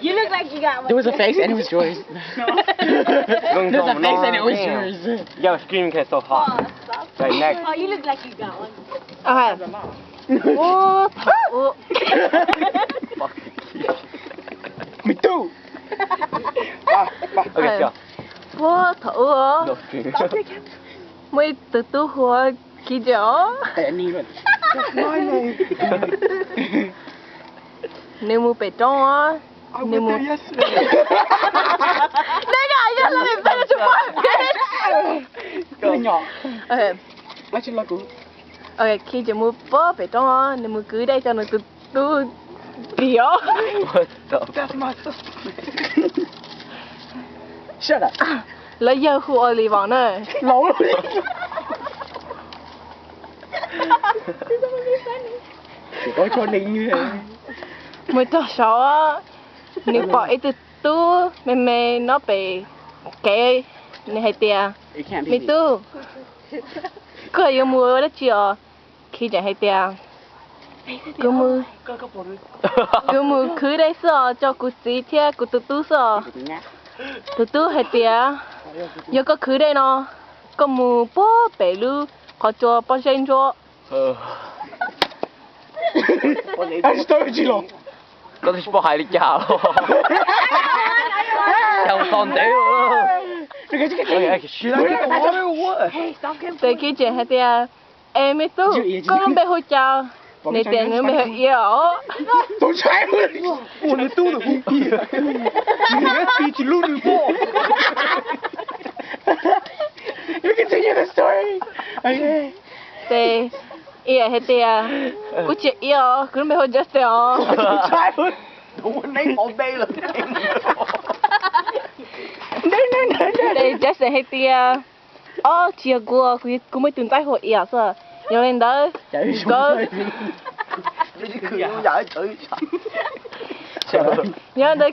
You look like you got one. There was a face and it was yours. There's a face and it was yours. Yo, screen can so hot. Right next. Oh, you look like you got one. Okay. Ua thaum ub. Me tub. Ua thaum ub. Muaj ib tug tub hu ua Khib Ntse os. Nws mus pem roob os. Nws mus. Khib Ntse mus pem roob os, nws mus kwv dej rau nws tus tub ris os. Lawv yawg hu Oliver na. Mus txog saud, nws pom ib tug tub me me nyob pem kev, nws hais tias, me tub, koj yuav mus ua dab tsi os? Khib Ntse hais tias, kuv mus khwv dej xwb os, tso kuv txiv thiab kuv tus tub xwb os. Tus tub hais tias, yog koj khwv dej no, koj mus puag pem lub qhov tsua pob zeb ntsuab. Koj twb tsis paub hais li cas los. Ces Khib Ntse hais tias, es me tub, koj lub npe hu cas? Nws tias nws lub npe hu Iab os. Ces Iab hais tias, kuv tsis yog Iab os, kuv lub npe hu Justin os. Ces Justin hais tias, ob, tsis yog kuv, kuv muaj ib tug ntxhais hu ua Iab xwb. Yog li ntawd, yog li ntawd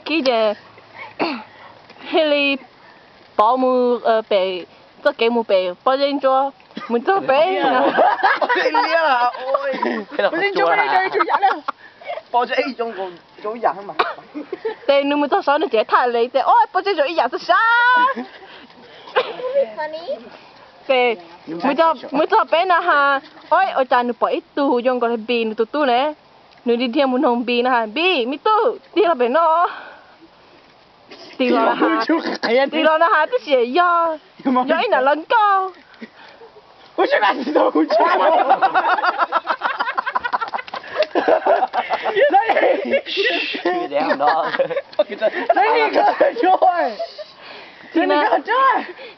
Khib Ntse thiaj li pov mus pem, txoj kev mus pem pob zeb ntsuab, mus txog pem no. Ces nws mus txog saud nws tseem tham li tias, ob, pob zeb zoo ib yam txog sab. Ces mus txog pem no ha, ob, ua cas nws pom ib tug zoo nkaus li Npis nws tus tub ne. Nws dhia dhia mus nug Npis no ha, Npis, me tub, tig los pem no. Tig los no ha, tig los no ha, tab sis yog, yog ib nam hluas nkauj.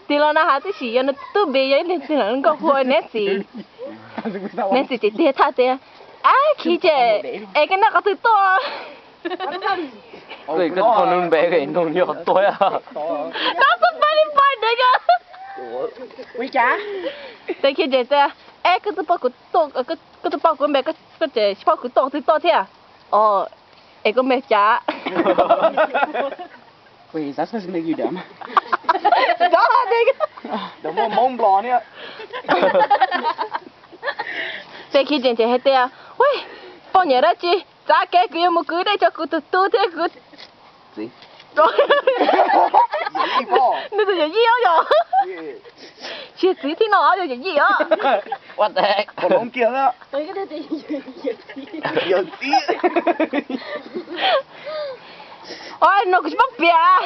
Tig los no ha, tab sis yog nws tub Npis yog ib tug nam hluas nkauj hu ua Nancy. Nancy ces tig tham tias, ab, Khib Ntse, es koj nyob qhov twg tuaj? Koj nug npe nug nws qhov tuaj. That's the funny part, nigga. Ces Khib Ntse tias, es koj twb paub kuv, koj twb paub kuv npe, koj tseem tsis paub kuv tuaj qhov twg tuaj thiab? Os, es koj npe cas? Ces Khib Ntse ces hais tias, ua, poj niam dab tsi, txav kev, kuv yuav mus kwv dej tso kuv tus tub thiab kuv. Nws tus yawm yij os yog. Tsis yog txiv thiab no, yog yawm yij os. Os, no kuv tsis paub piav.